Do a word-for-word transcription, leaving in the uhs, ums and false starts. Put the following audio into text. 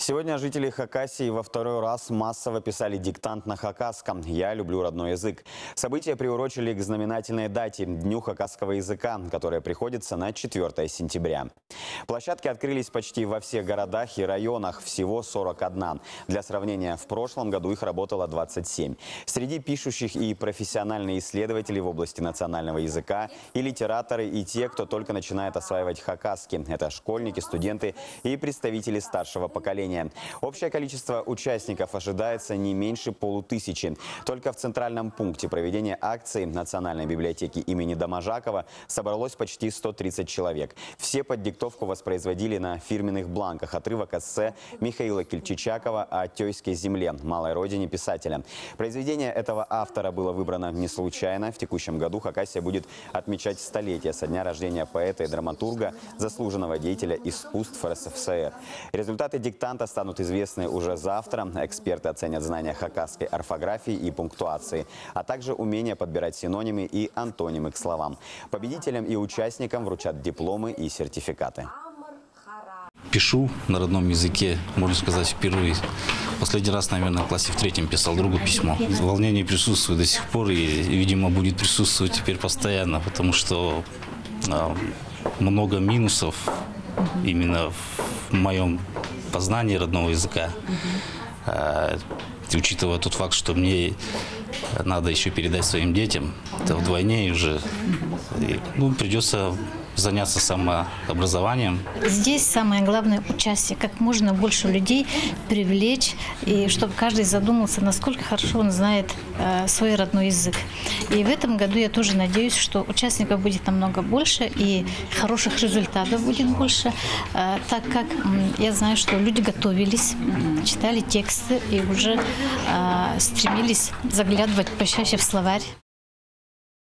Сегодня жители Хакасии во второй раз массово писали диктант на хакасском. «Я люблю родной язык». Событие приурочили к знаменательной дате, Дню хакасского языка, которое приходится на четвёртое сентября. Площадки открылись почти во всех городах и районах, всего сорок одна. Для сравнения, в прошлом году их работало двадцать семь. Среди пишущих и профессиональные исследователи в области национального языка, и литераторы, и те, кто только начинает осваивать хакасский. Это школьники, студенты и представители старшего поколения. Общее количество участников ожидается не меньше полутысячи. Только в центральном пункте проведения акции Национальной библиотеки имени Доможакова собралось почти сто тридцать человек. Все под диктовку воспроизводили на фирменных бланках отрывок эссе Михаила Кильчичакова о тёйской земле, малой родине писателя. Произведение этого автора было выбрано не случайно. В текущем году Хакасия будет отмечать столетие со дня рождения поэта и драматурга, заслуженного деятеля искусств РСФСР. Результаты диктанта станут известны уже завтра. Эксперты оценят знания хакасской орфографии и пунктуации, а также умение подбирать синонимы и антонимы к словам. Победителям и участникам вручат дипломы и сертификаты. Пишу на родном языке, можно сказать, впервые. Последний раз, наверное, в классе в третьем писал другу письмо. Волнение присутствует до сих пор и, видимо, будет присутствовать теперь постоянно, потому что, а, много минусов именно в моём познании родного языка. А, учитывая тот факт, что мне надо ещё передать своим детям, это вдвойне уже. И, ну, придётся заняться самообразованием. Здесь самое главное участие, как можно больше людей привлечь, и чтобы каждый задумался, насколько хорошо он знает, э, свой родной язык. И в этом году я тоже надеюсь, что участников будет намного больше, и хороших результатов будет больше, э, так как, м, я знаю, что люди готовились, м, читали тексты и уже, э, стремились заглядывать почаще в словарь.